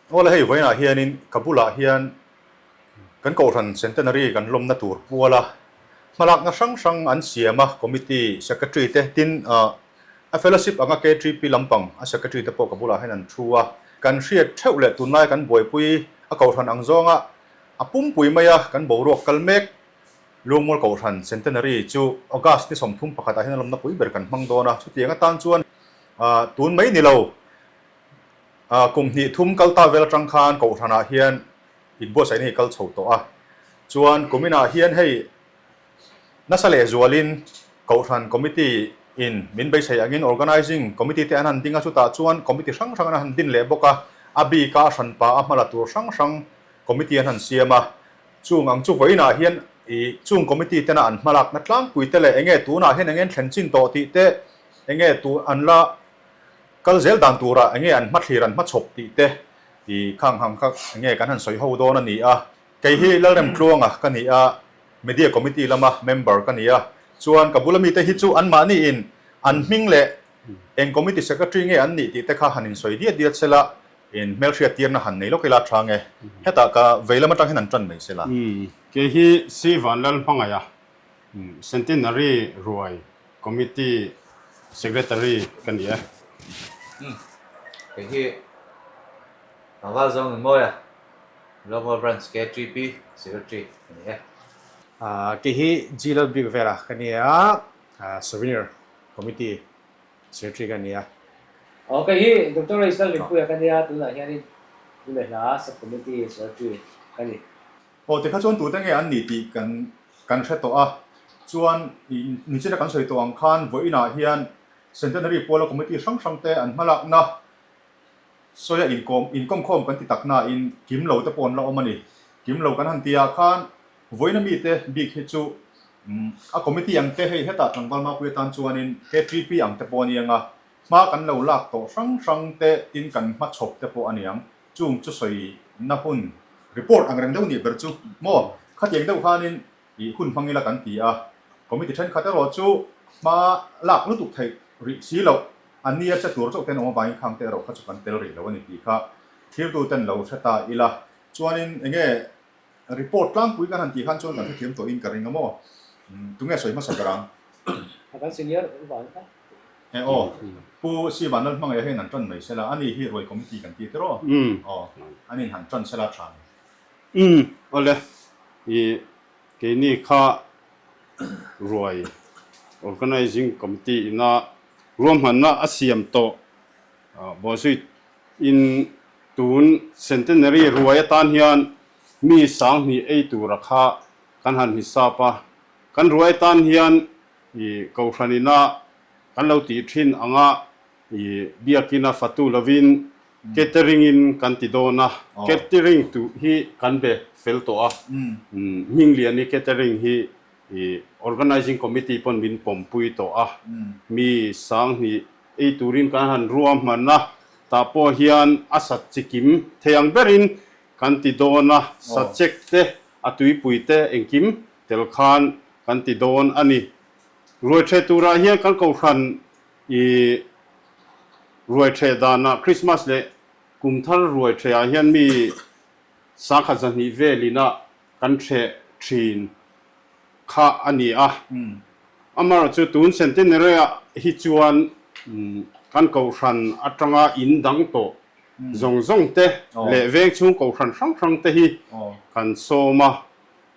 Awle hei vawiinah hianin ka bulah hian kan Kohhran Centenary kan lawmna tur puala hmalakna hrang hrang an siam a, Committee Secretary te tin a Fellowship anga KTP lampang a Secretary te pawh ka bulah hian an thu a. Kan hriat theuh leh tunlai kan buaipui a Kohhran ang zawnga a pumpui maia kan boruak kal mek Luangmual Kohhran Centenary chu August ni 31 ah hian a lawmna pui ber kan hmang dawn a, chutiang atan chuan tun mai ni lo kum hnih thum kal ta vel atang khan Kohhran ah hian inbuatsaihna hi kal chho tawh a, chuan kumin ah hian hei nasa leh zualin Kohhran Committee in min beisei angin Organising Committee te an han ding a, chutah chuan Committee hrang hrang an han din leh bawk a, a bika a hranpa a hmala tur hrang hrang Committee an han siam a. Chung ang chu vawiinah hian ih chung committee tena an hmalakna tlangpui te leh enge tunah hian enge an thlen chin tawh tih te, enge tu an la kal zel dan turah enge an hmathlir an hmachhawp tih te ih khang hang kha enge kan han sawi ho dawn a ni a. Kei hi Lalremtluanga ka ni a, Media Committee lama member ka ni a, chuan ka bula mite hi chu anmahniin an hming leh eng committee secretary nge an nih tih te kha han insawi diat diat sela, In hmelhriat tirna han nei lawk ila tha nge? Hetah ka vei lam atang hian an tan mai se la. Kei hi Si Vanlal hmangaih a, Centenary Ruai Committee Secretary ka ni e. Kei hi Tlangval Zawng Nunmawi a, Lawngmual Branch KTP Secretary ka ni e. Kei hi G Lalbikvela ka ni a, Souvenir Committee Secretary ka ni a. Aw kei hi Doctor Race Lalrinpuia ka nia, tunah hianin Thu leh Hla Sub-Committee Secretary ka ni. Aw tikha chuan tute nge an nih tih kan kan hre tawh a, chuan nichina kan sawi tawh ang khan vawiinah hian Centenary Puala Committee hrang hrang te an hmalakna sawia inkawm inkawmkhawm kan ti tak nain kim lo te pawh an la awm a ni. Kim lo kan han tih ah khan Vawiina mite bik hi chu a committee ang te hei hetah tlangval mapui atan chuanin KTP ang te pawh a ni ang a, hma kan lo lak tawh hrang hrang te tin kan hmachhawp te pawh a ni ang. Chung chu sawina hun report ang reng deuh nih ber chu maw khatiang deuh khanin ih hun hmang ila kan ti a, committee thenkhat erawh chu hma lak lutuk theih rih si loh an nia che tur chauh ten awm avangin khang te erawh kha chu kan tel rih lo a ni tih kha thirtu ten lo hre ta ila. Chuanin enge Report tlangpui kan han tih khan chuan kan hrethiam tawhin ka ring a maw? Tunge sawi hmasa ber ang? A kan senior van kha. E aw, Pu Sivan Lalhmangaih hian an tan mai sela, ani hi Ruai Committee kan ti tiraw? Aw, anin han tan sela tha ni. Umm, awle, i keini kha Ruai Organising Committee ina ruahmanna a siam tawh bawhzui In tun Centenary ruai atan hian mi 2000 ei tura kha kan han hisap a, kan ruai atan hian i Kohhran ina kan lo tih thin anga i biakina fatu lovin catering in kan ti dawn a, catering tuh hi kan be fel tawh a, Hmingliani catering hi i Organising Committee pawn min pawmpui tawh a, mi 2000 ei turin kan han ruahman a, tah pawh hian a sat chi kim thei ang berin kan ti dawn a, sachek te, a tuipui te engkim tel khan kan ti dawn a ni. Ruaitheh turah hian kan kohhran i ruaitheh danah Krismas leh Kumthar ruaitheh ah hian mi 1200 velin a kan hreh thin kha a ni a. Amaherawhchu chu tun Centenary ah hi chuan kan kohhran atanga in dang tawh zawng zawng te leh veng chhung kohhran hrang hrang te hi kan sawm a.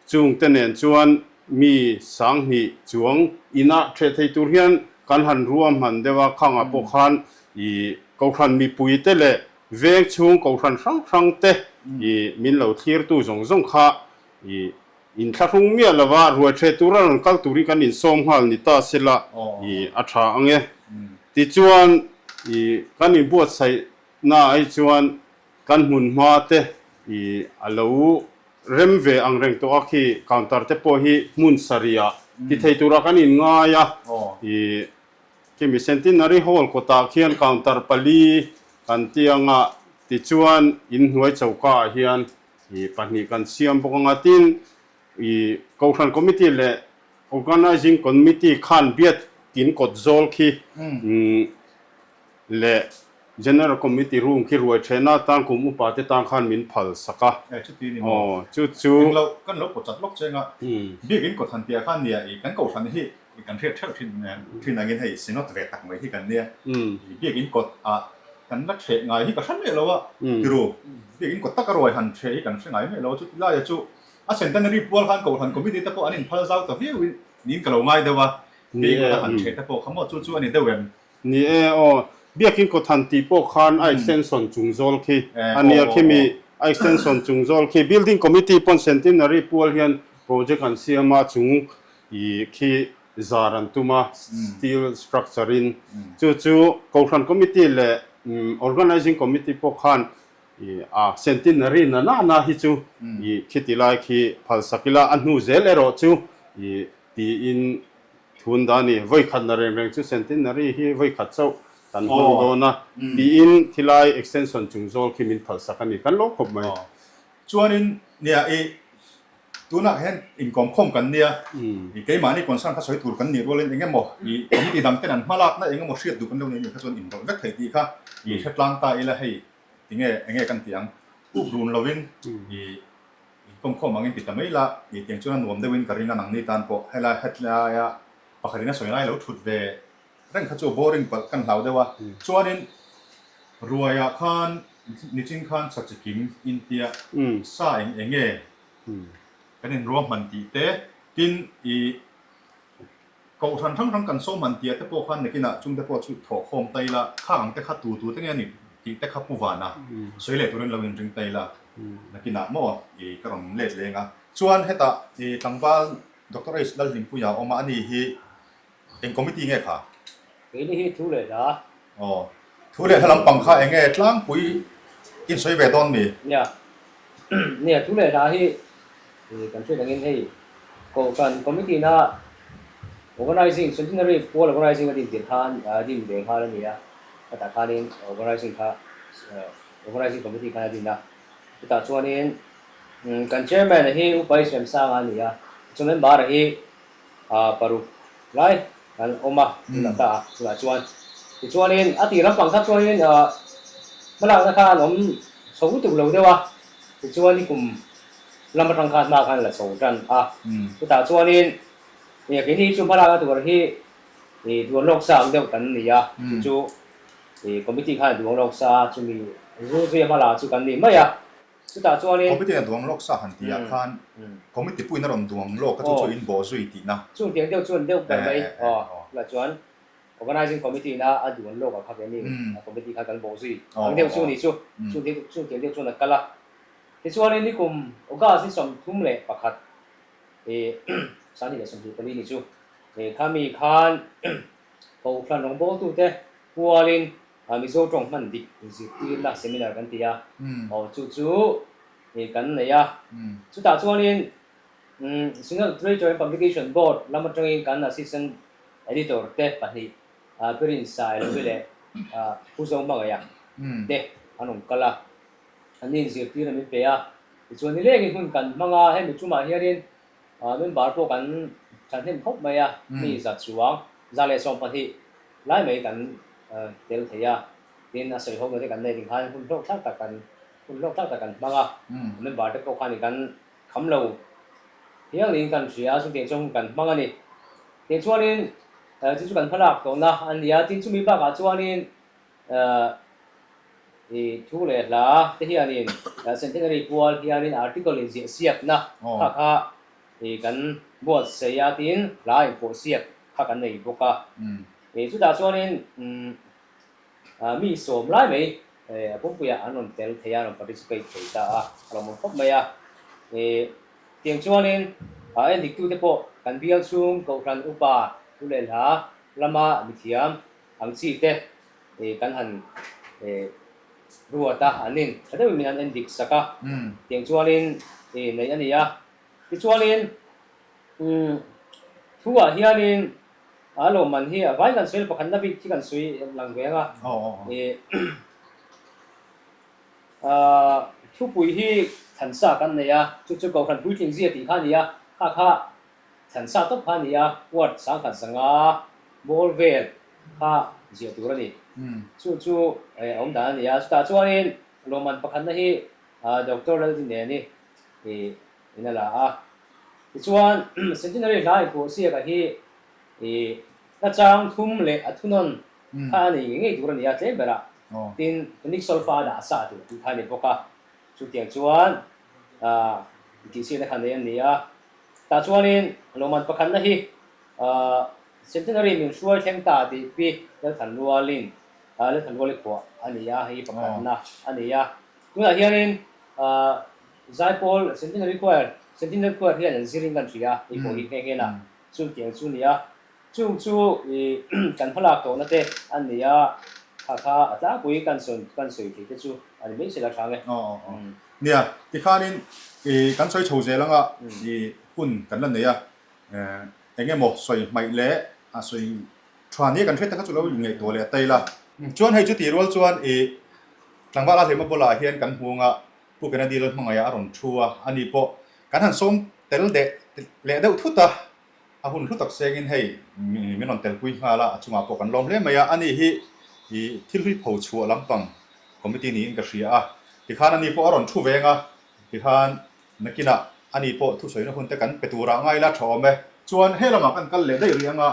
Chung te nen chuan mi 2000 chuang inah hreh thei tur hian kan han ruahman deuh a, khangah pawh khan i kohhran mipui te leh Veng chhung kohhran hrang hrang te i min lo thlirtu zawng zawng kha i inthlahrung miah lova ruaitheh tura rawn kal turin kan insawm nghal ni ta sela i a tha ang e. Tichuan i kan inbuatsaihna ah hi chuan kan hmun hma te i a lo rem ve ang reng tawh a khi counter te pawh hi hmun sarih ah ti thei tura kan inngai a i Khimi Centenary Hall kawtah khian counter pali kan ti ang a, tichuan inhnuai choka ah hian ih pahnih kan siam bawk ang a, tin ih Kohhran Committee leh Organising Committee khan biakin kawt zawl khi leh. General Committee room khi ruai thehna atan kum upa te tan khan min phal sak a. E, chuti ni maw? Aw, chu chu. Englo, kan lo pawh chat lawk cheng a, Biakin kawthan piah khan nia i kan kohhran hi i kan hriat theuh thin thin angin hei Synod ve tak mai hi kan nia. I Biakin kawt ah kan la theh ngai hi ka hre miah lo a, tiru, Biakin kawt taka ruai han theh hi kan hre ngai miah lo a, chuti laia chu a Centenary pual khan kohhran committee te pawh an inphal zau ta viau in niin ka lo ngai deuh a, Biakin kawt a han theh te pawh kha maw chu chu a ni deuh em? Ni e aw, Biakin kawthan tih pawh khan a extension chung zawl khi a nia khimi a extension chung zawl khi Building Committee pawn Centenary pual hian project an siam a chung ih khi zar an tum a steel structure in chu chu Kohhran Committee leh Organizing Committee pawh khan ih a Centenary na na na hi chu ih khiti lai khi phal sak ila a hnu zel erawh chu ih tiin Thun dah a ni. Vawi khat na reng reng chu Centenary hi vawi khat chauh kan hmang dawn a tiin thilai extension chung zawl khi min phalsak a ni. Kan lo khawp mai. Chuanin nia i tunah hian inkawmkhawm kan nia i keimahni concern kha sawi tur kan nih rualin eng emaw i committee dang ten an hma lakna eng emaw hriat duh kan lo nei nih kha chuan inrawlh vek thei tih kha i hre tlang ta ila hei tinge enge kan tih ang up run lovin i Inkawmkhawm angin ti ta mai la, i tiang chuan a nuam deuhin ka ring a nangni tan pawh helai hetlaia pakhatin a sawi ngai lo thut ve reng kha chu a boring palh kan hlau deuh a. Chuanin ruaiah khan nichin khan sa chikim intia sa eng eng nge kan inruahman tih te tin i Kohhran hrang hrang kan sawm han tia te pawh khan nakinah chung te pawh chu thawhkhawm ta ila, khang ang te kha tu tu te nge a ni tih te kha pu vana sawi leh turin lo inring ta ila, nakinah maw i ka rawn let leng a. Chuan hetah i tlangval Doctor H Lalhlimpuia a awm a, ani hi eng committee nge kha? Keini hi thu leh hla. Aw, thu leh hla lampang kha eng nge tlangpui insawi ve dawn mi? Nia, nia thu leh hla hi kan hriat angin hei Kohhran Committee na Organizing, Centenary Pual Organizing a din tir khan a din ve nghal a ni a, khatah khanin Organizing kha Organizing Committee khan a din a, chutah chuanin kan Chairman a hi Upa Isremsanga a ni a, tichuan member a hi paruk lai kan awm a tunah ta ah tunah chuan tichuanin a tih lampang kha chuanin hmalakna kha an awm chho lutuk lo deuh a tichuan i kum lam atang khan hma khan la chho tan a chutah chuanin eng keini chu hmalakna tur hi ih duan lawk sa ang deuh kan ni a chu chu ih committee khan a duang lawk sa a chumi zul zuia hmala chu kan ni mai a. Chutah chuanin. Committee a duang lawk sa han tihah khan committee puiin a rawn duang lawk a chu chu in bawh zui tihna. Chung tiang deuh chuan deuh ber mai aw chutah chuan Organizing Committee ina a duan lawk ah kha keini a committee kha kan bawh zui ang deuh chu ni chu chung chung tiang deuh chuan a kal a. Tichuanin nikum August ni 31 ih 2024 ni chu khami khan Kohhran rawngbawltute pualin Mizo tawng hman dik inzirtirna seminar kan ti a, aw chu chu kan nei a. Chutah chuanin Synod Literature and Publication Board lam atangin kan Assistant Editor te pahnih Pirin Sailovi leh Pu Zohmangaia te an rawn kal a, an inzirtirna min pe a. Tichuan nilengin hun kan hmang a, hemi tumah hianin Member pawh kan thahnem khawp mai a, mi za chuang 112 lai mai kan tel thei a, tin a sawi ho te kan nei ding khan hun hlawk thlak tak kan hun hlawk thlak tak kan hmang a, member te pawh khan kan kham lo hial niin kan hria a, chutiang chuan hun kan hmang a ni. Tichuanin chu chu kan hmalak tawhna a ni a, tin chumi bakah chuanin I thu leh hla te hianin Centenary pual hianin article inziah siakna kha kha i kan buatsaih a tin hla inpawh siak kha kan nei bawk a. I chutah chuanin mi sawm lai mai a pumpuiah an rawn tel thei a, an rawn participate thei ta a, a lawmawm khawp mai a. I tiang chuanin a endiktute pawh kan bial chhung Kohhran upa thu leh hla lama mithiam ang chi te kan han ruat a, an in tha deuhin min han en dik sak a, tiang chuanin neih a ni a. Tichuanin thu ah hianin a lawmman hi a vai kan sawi pakhatna bik hi kan sawi lang ve ang a, thupui hi thlansa kan nei a, chu chu Kohhran puitling zia tih kha a ni a, kha kha Thlan sa tawp kha a ni a, ward 1500 bawr vel kha ziah tur a ni. Chu chu a awm dan a ni a. Chutah chuanin lawmman pakhatna hi Doctor Laldineni in a la a. Tichuan Centenary hla inphuah siakah hi hla chang thum leh a thunawn kha a nei ngei ngei tur a ni a, tlem berah. Tin, Tonic Solfa a dah sa tur tih kha a ni bawk a. Chutiang chuan intihsiakna kha nei a ni a. Tah chuanin lawmman pakhatna hi Centenary min hruai thleng ta tih Pi Lalthanrualin Lalthanruali phuah a ni a, hei hi pakhatna a ni a. Tunah hianin Zaipawl Centenary Choir, Centenary Choir hian an zirin kan hria a, hei pawh hi nghe nghe na chutiang chu a ni a. Chung chu kan hmalak tawhna te a ni a, kha kha a tlangpui kan sawi kan sawi thei te chu a ni mai se la hrang e. Nia, tikhanin kan sawi chho zel anga hun kan la nei a, eng emaw sawi hmaih leh a sawi tha nia kan hriat te kha chu lo inngaihtuah leh ta ila. Chuan hei chuti rual chuan i tlangval a hlema bulah hian kan hmung a, Pu Kennedy Lalhmangaih a rawn thu a, ani pawh kan han sawm tel deh leh deuh thut a, a hun hlu tak sengin hei min rawn telpui nghal a, a chungah pawh kan lawm hle mai a, ani hi i thil hlui pho chhuah lampang committee niin ka hria a, tikhan ani pawh a rawn thu veng a, tikhan Nakinah ani pawh thusawina hun te kan pe turah ngai la tha awm e. Chuan he lamah kan kal leh daih rih anga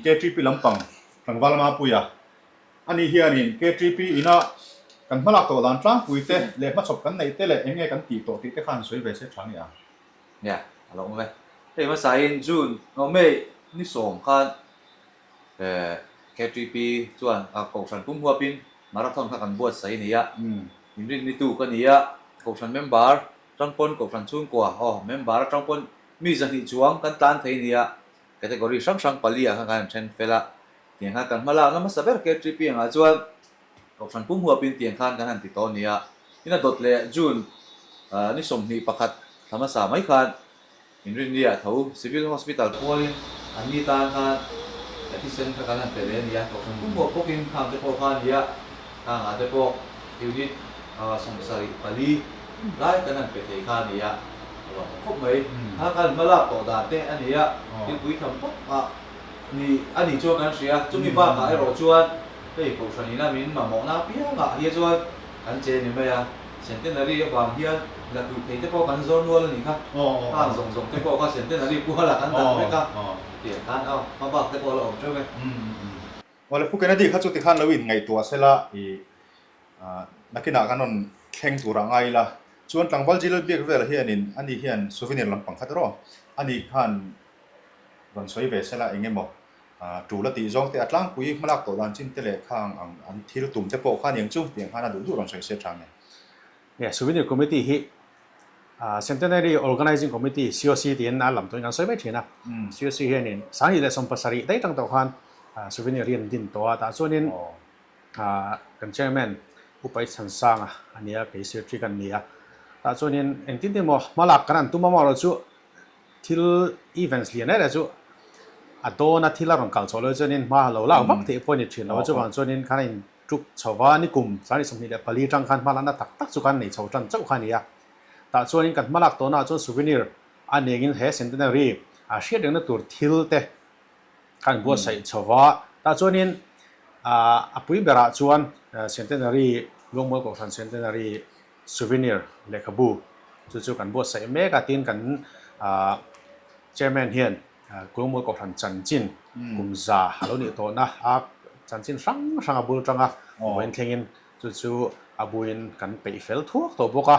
KTP lampang tlangval Mapuia ani hianin KTP ina kan hmalak tawh dan tlangpui te leh hmachhawp kan neih te leh eng nge kan tih tawh tih te khan sawi ve se tha ni ang. Nia, a lo awm e. Hei hmasain June, no May ni sawm khan KTP chuan a Kohhran pum huapin marathon kha kan buatsaih a ni a. Inrinni tu ka ni a, Kohhran member atang pawn Kohhran chhungkua aw member atang pawn mi 200 chuang kan tlan thei nia, category hrang hrang pali ah khan kan han then fel a, tiang khan kan hma lakna hmasa ber KTP angah chuan Kohhran pum huapin tiang khan kan han ti tawh nia, in a dawt leh June ni 21 thla hmasa mai khan Inrinni ah tho Civil Hospital pualin an ni tan khan ka thisen kha kan han pe leh a ni a, kohhran pum huap bawkin khang te pawh kha a ni a, khang ah te pawh unit 74 lai kan han pe thei kha a ni a, a lawm awm khawp mai. Kha khan hma lak tawh dan te a ni a, thil pui tham tak ah ni a nih chuan kan hria, chumi bakah erawh chuan hei kohhran ina min mamawhna apiangah hi chuan Kan che ni mai a, Centenary avang hian lakluh thei te pawh kan zawr nual a nih kha. Khang zawng zawng te pawh kha Centenary pual ah kan dah vek a, tiang khan a hma bak te pawh a la awm teuh e. Awle Pu Kennedy kha chu tikhan lo inngaihtuah sela i nakinah kan rawn thleng turah ngai ila, chuan tlangval Jilal biak velah hianin ani hian souvenir lampang kha tawh ani khan rawn sawi ve sela eng emaw Tul a tih zawng te, a tlangpui hmalak tawh dan chin te leh khang ang an thil tum te pawh kha aniang chu tiang khan a duh duh rawn sawi se tha nge. Nge, Souvenir Committee hi Centenary Organizing Committee, COC, tiin a lam tawhin kan sawi mai thin a. COC hianin 2017 daih tang tawh khan Souvenir hi an din tawh a, tah chuanin kan Chairman Pu Paithansanga a ni a, kei Secretary kan ni a. Tah chuanin engtin tin maw hmalak kan han tum a maw chu Thil events lian reh reh chu a dawn a, thil a rawn kal chhoh loh chuanin hma a lo lak vak theih pawh a ni thin lo a, chuvang chuanin khan a in tuk chho va, ni kum 2024 tang khan hma lakna tak tak chu khan nei chho tan chauh kha a ni a. Tah chuanin kan hma lak tawhnaah chuan souvenir a nengin he centenary a hriat rengna tur thil te khan buatsaih chho va, tah chuanin a pui berah chuan centenary Luangmual Kohhran centenary Souvenir lehkhabu chu chu kan buatsaih mek a, tin kan Chairman hian Kulungmual Kohhran chanchin kum za a lo nih tawhna a chanchin hrang hrang a bul tang a, vawiin thlengin chu chu a buin kan peih fel thuak tawh bawk a,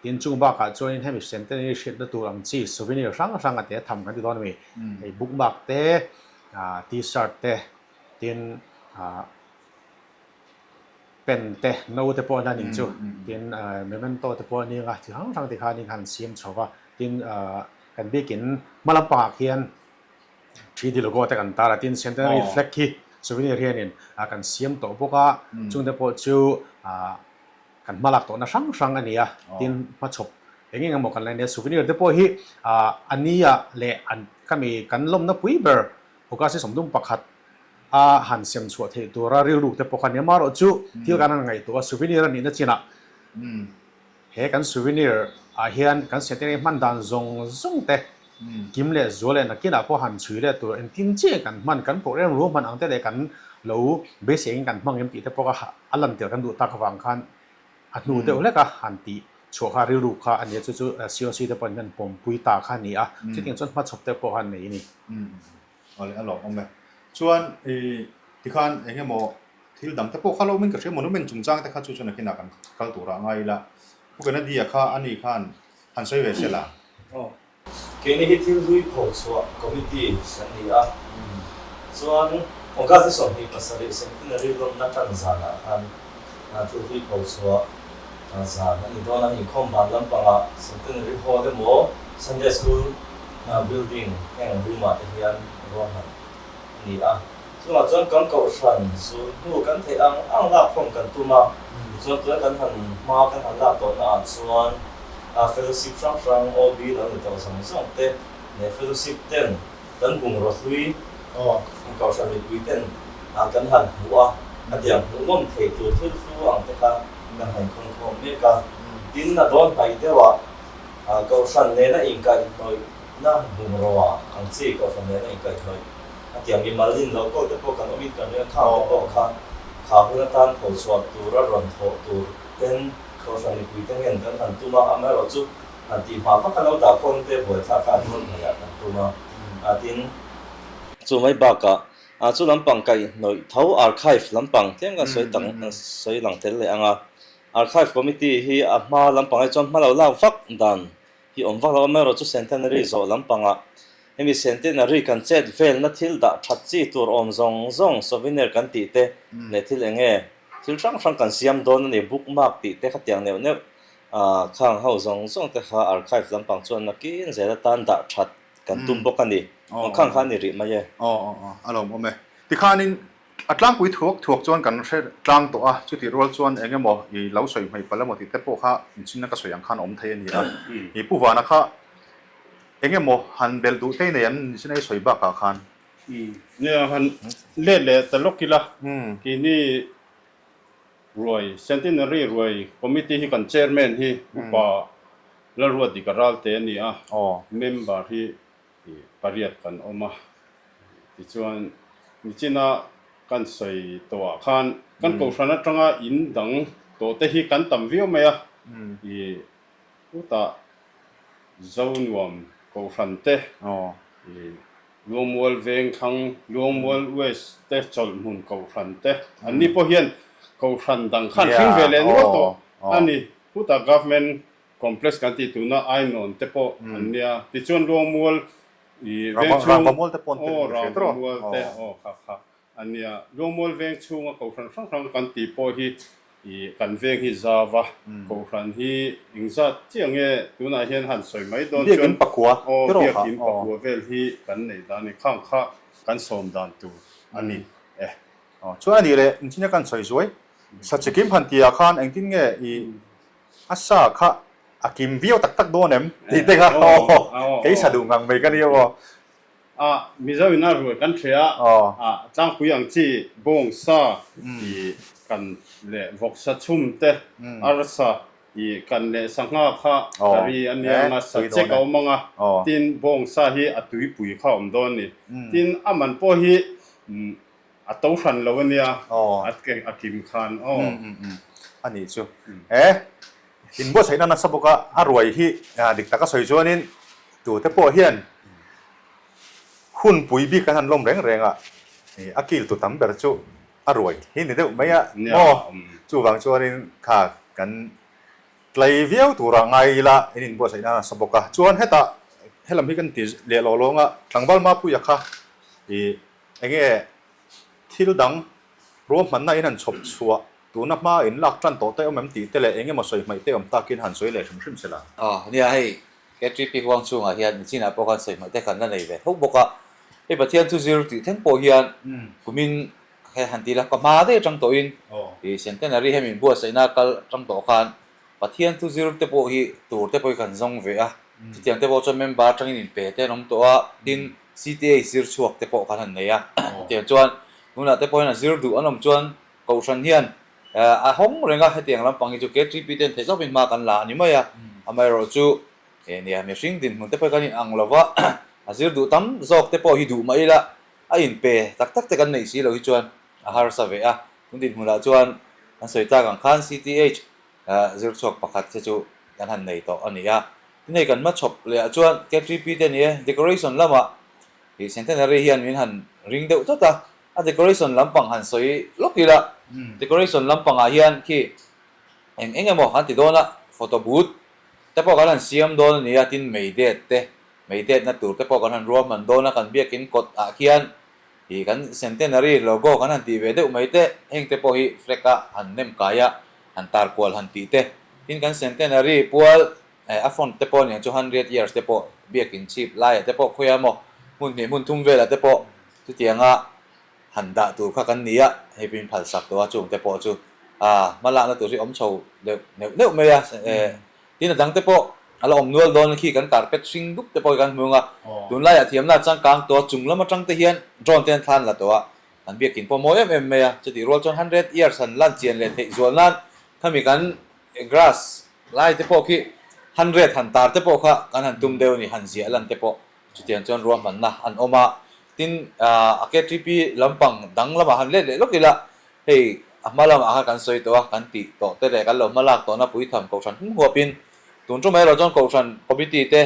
tin chung bakah chuanin hemi centenary hriatna tur ang chi souvenir hrang hrang a te tham kan ti dawn a mi, hei bookmark te, t-shirt te, tin Pen te, no te pawh an ning chu, tin memento te pawh a ning a, chi hrang hrang te khanin han siam chho va, tin kan biakin hma lampangah khian 3D logo te kan tar a, tin centenary flag khi souvenir hianin kan siam tawh bawk a, chung te pawh chu kan hma lak tawhna hrang hrang a ni a, tin hmachhawp eng eng emaw kan la nia, souvenir te pawh hi a nia leh an khami kan lawmna pui ber August hi 31 a han sem chhuah theih tura rilru te pawh kha nia marawh chu thil kan han ngaihtuah a souvenir a nihna chinah he kan souvenir ah hian kan centenary hman dan zawng zawng te kim leh zual leh nakinah pawh han chhui leh tur engtin chiah kan hman kan program ruahman ang te leh kan lo beisei in kan hmang em tih te pawh kha a lan tel kan duh tak avang khan a hnu deuh hlek a han tih chhuah kha rilru kha a ni a, chu chu COC te pawhin kan pawmpui ta kha a ni a, chutiang chuan hmachhawp te pawh kha an nei a ni. Awle a lawmawm e. Chuan i tikhan eng emaw thil dang te pawh kha lo awmin ka hria monument chungchang te kha chu chuan nakinah kan kal turah ngai ila. Pu Kennedy-a kha ani khan han sawi ve se la. Aw. Keini hi thil hlui pho chhuah committee kan ni a. Chuan August ni 27 Centenary lawmna tan zanah khan thil hlui pho chhuah zan a ni dawn a. Inkhawm ban lampangah Centenary Hall emaw Sunday School building heng room ah te hian ruahman a ni a. Chungah chuan kan kohhran zul hnu kan theih ang ang lak khawm kan tum a, tichuan tuna kan han hma kan han lak tawhna ah chuan fellowship hrang hrang OB lo ni tawh zawng zawng te leh fellowship ten kan bungraw hlui kohhran mipui ten kan han hmuh a, a tiang hmuhnawm thei tur thil hlu ang te kha kan han khawn khawm mek a. Tin, a dawn hnaih deuh ah Kohhran nena inkaihhnawihna bungrua ang chi kohhran nena inkaihhnawih a tiang mimal in lo kawl te pawh kan awmin kan ring a, khang te pawh kha kha hun atan pho chhuah tura rawn thawh tur ten kohhran mipui te ngen kan han tum a, amaherawhchu han tih hma vak a lo dah khawn te buaithlak kha a dawn hmaiah kan tum a, tin. Chu mai bakah chu lampang kaihhnawih tho archive lampang tlem kan sawi tak sawi lang tel leh ang a, Archive Committee hi a hma lampang ai chuan hma lo lak vak dan hi awm vak lo a, amaherawhchu Centenary zawh lampangah hemi Centenary kan chet velna thil dah that chi tur awm zawng zawng souvenir kan tih te leh thil eng nge thil hrang hrang kan siam dawn a ni, bookmark tih te khatiang neuh neuh khang ho zawng zawng te kha Archive lampang chuan nakin zel atan dah that kan tum bawk a ni, khang kha a ni rih mai e. Aw aw aw a lawmawm e. Tikhanin A tlangpui thuak thuak chuan kan hre tlang tawh a, chutih rual chuan eng emaw i lo sawi hmei palh emaw tih te pawh kha inchhinna ka sawi ang khan a awm thei a ni a. I Pu Vana kha eng emaw han belh duh te nei an inchhinna i sawi bakah khan. Nia, han let leh ta lawk ila, keini ruai, Centenary ruai Committee hi kan Chairman hi Upa Lalruatdika Ralte a ni a, member hi pariat kan awm a, tichuan nichina kan sawi tawhah khan kan kohhran atanga in dang tawh te hi kan tam viau mai a, ih chutah Zonuam kohhran te, ih Luangmual Vengthlang, Luangmual West te chawlhhmun kohhran te, anni pawh hian kohhran dang khan hring ve leh nual tawh a ni, chutah government Complex kan tih tuna Ainawn te pawh an nia. Tichuan Luangmual i veng chhung Rangvamual te pawh an aw Rangvamual te aw kha kha an nia. Luangmual veng chhunga Kohhran hrang hrang kan tih pawh hi i kan veng hi zau a, Kohhran hi engzat chiah nge tunah hian han sawi mai dawn chuan Biakin pakua aw Biakin pakua vel hi kan neih dan a ni. Khang kha kan sawm dan tur a ni e. Aw chuan a nih leh engtin nge kan sawi zuai? Sachikim han tihah khan engtin nge i A sa kha a kim viau tak tak dawn em? Tih te kha aw kei sa duh ngang mai ka nia aw. A Mizo in a ruai kan hria a tlangpui ang chi bawng sa i kan leh vawksa chhum te arsa i kan leh sangha kha curry a nia anga sa chek a awm anga tin bawng sa hi a tuipui kha a awm dawn a ni. Tin a man pawh hi A to hran lo a nia, a kim khan aw. A nih chu. E, inbuatsaihna nasa bawk a, a ruai hi dik taka sawi chuanin tute pawh hian hunpui bik an han lawm reng reng a, a kiltu tam ber chu a ruai hi ni deuh mai a maw? Chuvang chuanin kha kan tlai viau turah ngai ila in inbuatsaihna nasa bawk a. Chuan hetah helam hi kan ti leh lawh lawng a, tlangval Mapuia kha i Enge thil dang ruahmanna in han chhawp chhuah tuna hma in lak tan tawh te awm em tih te leh eng emaw sawi hmaih te awm takin han sawi leh hrim hrim sela. Aw nia hei KTP huang chhungah hian nichinah pawh khan sawi hmaih te kan la nei ve tho bawk a, hei Pathian thu zir tih thleng pawh hian kumin he han ti la ka hma daih atang tawhin ih Centenary hemi inbuatsaihna kal atang tawh khan Pathian thu zir te pawh hi tur te pawh hi kan zawng ve a, chutiang te pawh chuan member atangin inpe te an awm tawh a, tin CTA zir chhuak te pawh kan han nei a, chutiang chuan tunah te pawh hian a zir duh an awm chuan Kohhran hian a hawng reng a, hetiang lampang hi chu KTP ten theih zawkin hma kan la a ni mai a, amaherawhchu nia mihring dinhmun te pawh hi kan inang lo va, a zir duh tam zawk te pawh hi duh mah ila a inpe tak tak te kan neih si loh hi chuan. a harsa ve a. Tun dinhmunah chuan an sawi tak ang khan CTH zir chhuak pakhat te chu kan han nei tawh a ni a. Tin hei kan hmachhawp leh ah chuan KTP te ni e, decoration lamah ih Centenary hian min han ring deuh tlat a, a decoration lampang han sawi lawk ila, decoration lampangah hian khi eng eng emaw kan ti dawn a, photo booth te pawh kan han siam dawn a ni a, tin mei det te, mei detna tur te pawh kan han ruahman dawn a, kan biakin kawt ah khian Ih kan Centenary logo kan han tih ve deuh mai te, heng te pawh hi flag a han nem kai a, han tar kual han tih te. Tin kan Centenary pual eh a font te pawh aniang chu 100 years te pawh biakin chhip laiah te pawh khawiah emaw hmun hnih hmun thum velah te pawh chutianga han dah tur kha kan ni a, hei pawhin phal sak tawh a chung te pawh chu ah hmalakna tur hi awm chho deuh neuh neuh mai a eh Tin a dang te pawh a la awm nual dawn khi kan carpet hring dup te pawh hi kan hmu ang a, tunlaiah thiamna a changkang tawh a, chung lam atang te hian drone te an thlan la tawh a, an biakin pawh mawi em em mai a, chutih rual chuan 100 years han lan chian leh theih zual nan khami kan grass lai te pawh khi 100 han tar te pawh kha kan han tum deuh a ni, han ziah lan te pawh chutiang chuan ruahmanna an awm a, tin a KTP lampang dang lamah han let leh lawk ila Hei a hma lamah khan kan sawi tawh a, kan tih tawh te leh kan lo hma lak tawhna puitham Kohhran hmung huapin tun tum erawh chuan Kohhran Committee te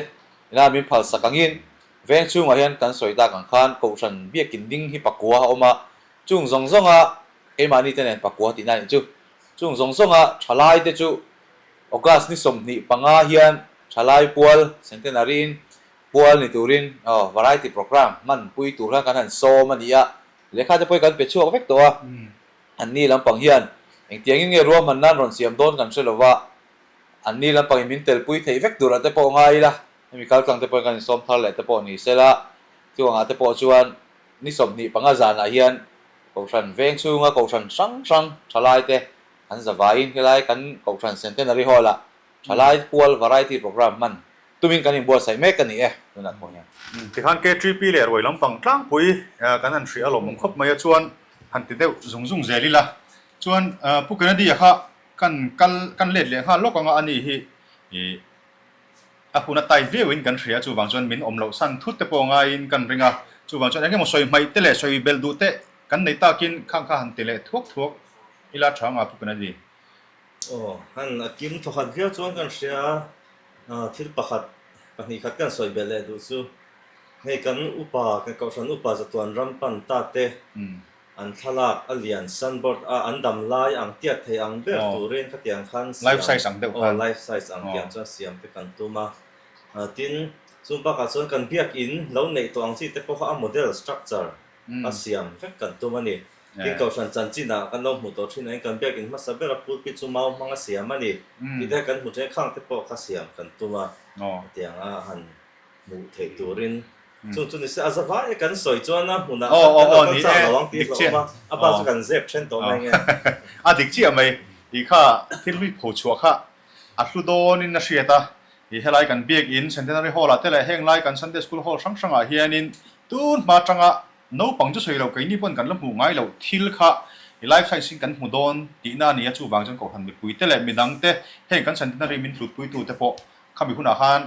ina min phal sak angin veng chhungah hian kan sawi tak ang khan Kohhran biakin ding hi pakua a awm a, chung zawng zawnga keimahni te nen pakua tihna anih chu. Chung zawng zawnga thalai te chu August ni 25 hian thalai pual Centenary in pual ni turin aw variety programme hman pui tur khan kan han sawm a ni a, Lehkha te pawh hi kan pe chhuak vek tawh a, anni lampang hian engtiangin nge ruahman nan rawn siam dawn kan hre lo va, anni lampangin min telpui theih vek turah te pawh ngai ila, hemi kaltlang te pawhin kan insawm thar leh te pawh ni sela, chuangah te pawh chuan ni 25 zanah hian Kohhran veng chhunga Kohhran hrang hrang thalai te an zavaiin helai kan Kohhran Centenary Hall-ah Thalai pual variety programme hman tumin kan inbuatsaih mek a ni e tunah pawh hian. Tikhan KTP leh ruai lampang tlangpui kan han hria alawm awm khawp mai a chuan han ti deuh zung zung zel ila chuan Pu Kennedy-a kha kan kal kan let leh nghal lawk anga ani hi ih a hun a tight viauin kan hria chuvang chuan min awm loh san thut te pawh ngaiin kan ring a chuvang chuan eng emaw sawi hmaih te leh sawi belh duh te kan nei takin khang kha han ti leh thuak thuak ila tha anga Pu Kennedy. Aw, han a kim thawkhat viau chuan kan hria a, thil pakhat, pahnih khat kan sawi belh leh duh chu hei kan upa, kan kohhran upa zatuan ram pan ta te an thlalak a lian sunboard a an dam lai ang tiat thei ang ber turin khatiang khan siam, aw life size ang tiang chuan siam te kan tum a, tin chung bakah chuan kan biakin lo neih tawh ang chi te pawh kha a model structure a siam vek kan tum a ni. Tin Kohhran chanchinah kan lo hmuh tawh thin ain kan biakin hmasa bera pulpit chu mau hmanga siam a ni tih te kan hmu thin a, khang te pawh kha siam kan tum a, hetiang a han hmuh theih turin chung chu ni se a zavai e kan sawi chuan a hmunah khan kan lo kal chak lo ang tih hlauhawm a, a bak chu kan zep then tawh mai nge. A dik chiah mai, tih kha thil hlui pho chhuah kha a hlu dawnin a hriat a, ih helai kan biakin Centenary Hall ah te leh heng lai kan Sunday School Hall hrang hrangah hianin tun hma atanga Naupang chu sawi lo, keini pawn kan la hmuh ngai loh thil kha i life size in kan hmu dawn tihna a ni a, chuvang chuan Kohhran mipuite leh midangte heng kan centenary min hlutpuitute pawh khami hunah khan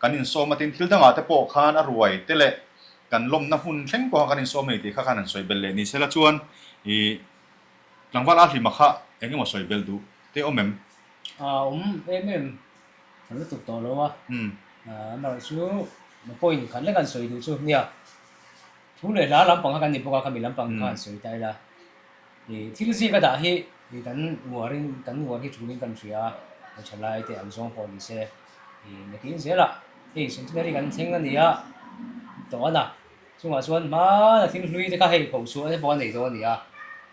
kan insawm a, tin thil dangah te pawh khan a ruai te leh kan lawmna hmun thleng pawh khan kan insawm a ni tih kha khan han sawi belh leh ni sela chuan i tlangval a hlima kha eng emaw sawi belh duh te awm em? A awm em em, tha lutuk tawh lo a, amaherawhchu point khat lek an sawi duh chu nia. Thu leh hla lampang kha kan ni bawk a, khami lampang kha an sawi ta ila. Ih thil zing a dah hi ih kan uarin kan uar hi tulin kan hria a, thalai te an zawng pawh ni se ih nakin zelah hei centenary kan thleng a ni a tawh a na. Chungah chuan hmana thil hlui te kha hei pho chhuah te pawh a nei dawn a ni a,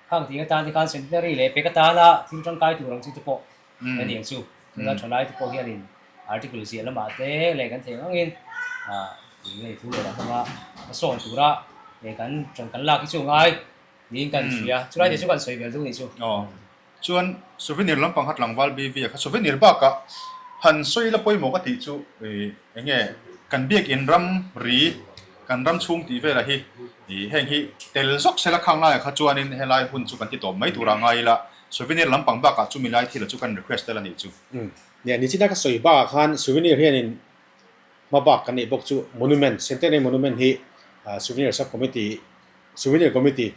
khang tih atan te khan centenary leh pek atana thil tangkai tur ang chi te pawh a ni ang chu. Tuna thalai te pawh hianin article ziah lamah te leh kan theih angin ngei thu leh lah hmanga a sawn tura kan kan lak hi chu ngai niin kan hria. Chulai te chu kan sawi vel duh nih chu. Aw. Chuan souvenir lampang kha tlangval BV a kha souvenir bakah han sawi la pawimawh ka tih chu eng nge kan biakin ram ri kan ram chhung tih velah hi heng hi tel zawk sela khang laiah kha chuanin helai hun chu kan ti tawp mai turah ngai ila souvenir lampang bakah chumi lai thil chu kan request tel a nih chu. Nia, nichina ka sawi bakah khan souvenir hianin hma bak kan neih bawk chu monument, Centenary Monument hi souvenir sub committee, souvenir committee.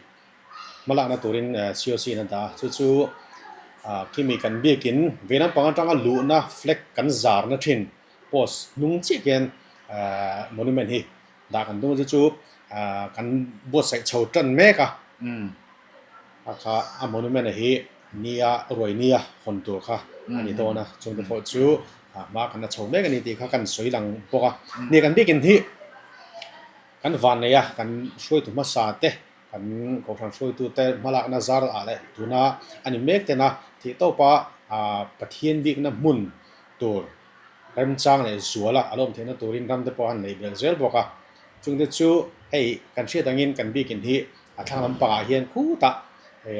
Hmalakna turin COC in a dah a, chu chu khimi kan biakin vei lampang atanga luhna flag kan zarna thin post hnung chiah khian monument hi dah kan tum a, chu chu kan buatsaih chho tan mek a, a kha a monument a hi nia ruai nia hawn tur kha a ni dawn a, chungte pawh chu hma kan la chho mek a ni tih kha kan sawi lang bawk a, nia kan biakin hi kan vannei a, kan hruaitu hmasa te Kan Kohhran hruaitute hmalakna zar ah leh tuna a ni mek tena theihtawpa Pathian bikna hmun tur remchang leh zuala a lawm theihna turin ramte pawh a han neih belh zel bawk a. Chungte chu hei kan hriat angin kan bikin hi a thlang lampangah hian khutah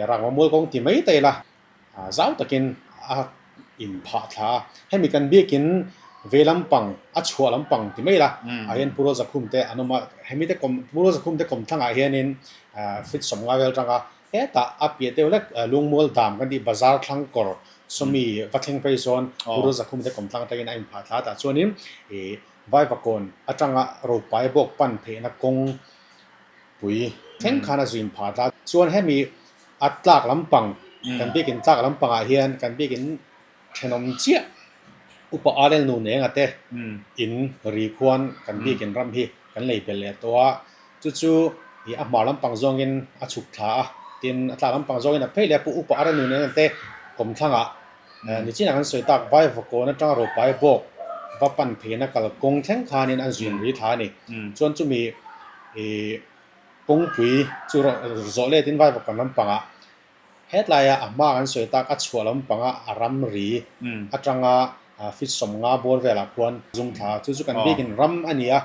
rangva mual kawng ti mai ta ila. Zau takin a inphah thla a, hemi kan biakin ve lampang, a chhuah lampang ti mai ila, ah hian Pu Rozakhum te an awm a, hemi te kawm, Pu Rozakhum te kawmthlangah hianin feet 50 vel atanga hetah a piah deuh hlek Lungmual dam kan tih bazar thlang kawr sawmi va thleng phei sawn Pu Rozakhum te kawmthlang atangin a inphah thla a, tah chuanin ih Vaivakawn atanga Ropai bawk pan theihna kawng pui thleng khan a zin phah thla a, chuan hemi A tlak lampang, kan biakin tlak lampangah hian kan biakin thenawm chiah upa Arel nu nenga te in ri khuan kan biakin ram hi kan lei belh leh tawh a, chu chu ih a hmar lampang zawngin a chhuk thla a, tin a tlak lampang zawngin a phei leh a pu upa Arel nu nenga te kawmthlangah nichinah kan sawi tak Vaivakawn atanga Ropai bawk va pan pheina kalkawng thleng khanin an zin ri thla a ni. Chuan chumi ih. Kawngpui chu zawh letin Vaivakawn lampangah hetlaia a hma kan sawi tak a chhuah lampanga a ramri atanga feet 50 bawr velah khuan zum thla a, chu chu kan biakin ram a ni a,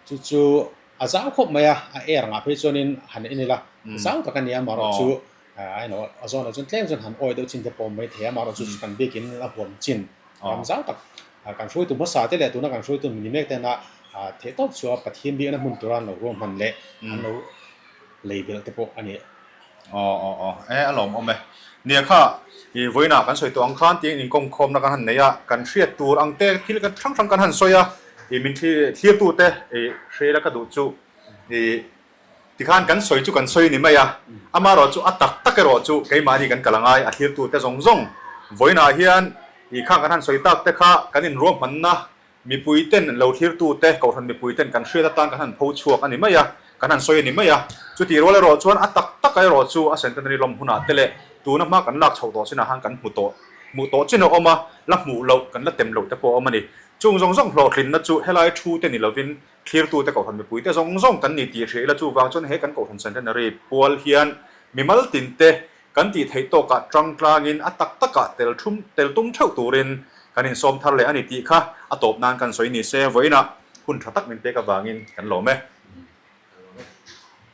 chu chu a zau khawp mai a, a air angah phei chuanin han en ila zau tak a ni a, amaherawh chu a emaw a zawnah chuan tlem chuan han awi deuh chin te pawh awm mai thei a, amaherawh chu chu kan biakin a huam chin ram zau tak kan hruaitu hmasa te leh tuna kan hruaitu ni mek tena theih tawp chu a Pathian biakna hmun tura an lo ruahman leh an lo lei belh te pawh a ni. Aw aw aw e a lawmawm e. Nia kha i vawiinah kan sawi tawh ang khan tiin inkawmkhawmna kan han nei a, kan hriat tur ang te thil hrang hrang kan han sawi a, i min thlirtute i hriat a ka duh chu i Tikhan kan sawi chu kan sawi ni mai a, amaherawh chu a tak tak erawh chu keimahni kan kal a ngai, a thlirtute zawng zawng. Vawiinah hian ih khang kan han sawi tak te kha kan inruahmanna mipuiten lo thlirtute, kohhran mipuiten kan hriat atan kan han pho chhuak a ni mai a, kan han sawi a ni mai a. Chutih rual erawh chuan a tak tak erawh chu a centenary lawm hunah te leh tuna hma kan lak chhoh tawh chinah khan kan hmu tawh, hmuh tawh chin a awm a, la hmuh loh kan la tem loh te pawh a awm a ni. Chung zawng zawng hlawhtlinna chu helai thu te ni lovin Thlirtute Kohhran mipuite zawng zawng kan ni tih hria ila chuvang chuan he kan Kohhran Centenary pual hian mimal tinte kan tih theih tawkah tangtlangin a tak takah tel thum tel tum theuh turin kan insawm thar leh a ni tih kha a tawp nan kan sawi ni se vawiinah hun tha tak min pek avangin kan lawm e.